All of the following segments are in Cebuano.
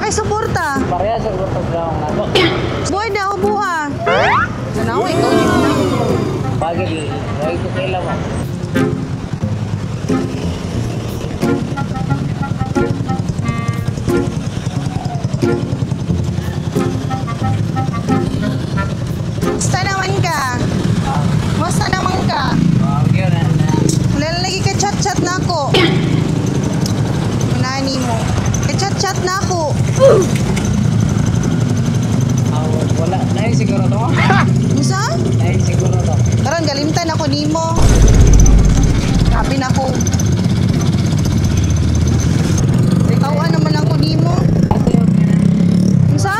kay suporta. Pareha sa grupo ground na to. Buhay na, ubuha. Tanawa, ikaw yun na. Bagay, why ko kailan mo? Basta naman ka. Basta naman ka. Wala na lagi ka chat-chat na ako. Unani mo. Ka-chat-chat na ako. Wala. Nahin siguro to. Unsa? Nahin siguro to. Karon galimtan ako nimo. Grabe na ako. Tawa naman lang ko nimo. Unsa?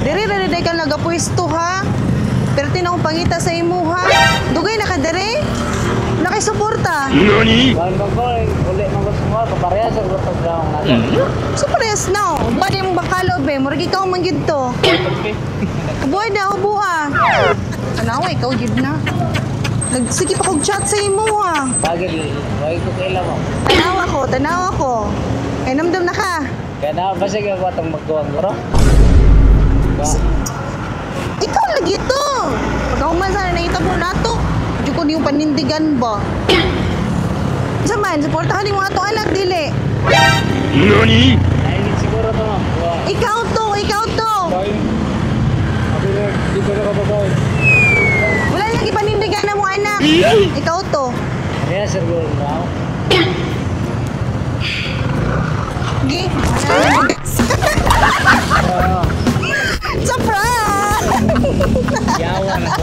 Diri ra day ka nagapwesto ha. Perti na akong pangita sa imo ha. Dugay na ka diri. Wala kay suporta. NANI? Bahan ba ko, uli man ko sumuha, pareha sa grupo ground na to. So parehas na oh. Bali mong bakalo be, murag ikaw man gyud to. Buhay na ubuha. Tanawa ikaw gyud na. Nagsige pa kog chat sa imo ha. Bagay, why ko kailan mo? Tanawa ko, tanawa ko. Ay namdam na ka. Kaya na, basig ako atong magkuwang guro. Ikaw lagi to. Pagkahuman sana nahitabo nato. Di ko niyong panindigan ba? Sa man, suportahan nimo ato anak dili. NANI? Nahin siguro to ma'am. Ikaw to, ikaw to. Wala lagi panindigan na mo anak. Ikaw to. Pareha sa grupo ground. Gi. Surprise! Yawa na ko.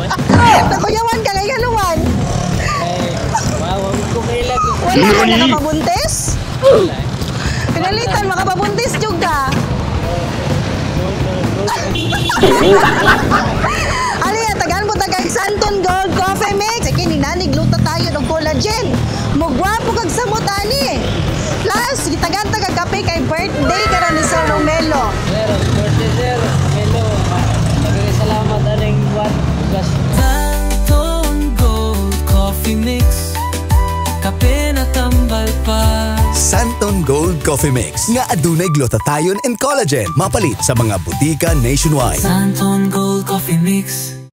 Nakuyawan ka kay haluan. Eh, wow, ko kailan. Wala ka nakapabuntis? Pinalitan, makapabuntis jud ka. Ali, tagaan mo tagag Santon Gold Coffee Mix. Sige, ninanig luta tayo ng collagen. Mugwapo kag samot ani. Plus, gitagan taga kape kay birthday karon ni Sir Romelo. Sir, birthday sir. Hello. Maraming salamat aning buwan. Gas. Santon Gold Coffee Mix. Kape na tambal pa. Santon Gold Coffee Mix nga adunay glutathione and collagen mapalit sa mga butika nationwide. Santon Gold Coffee Mix.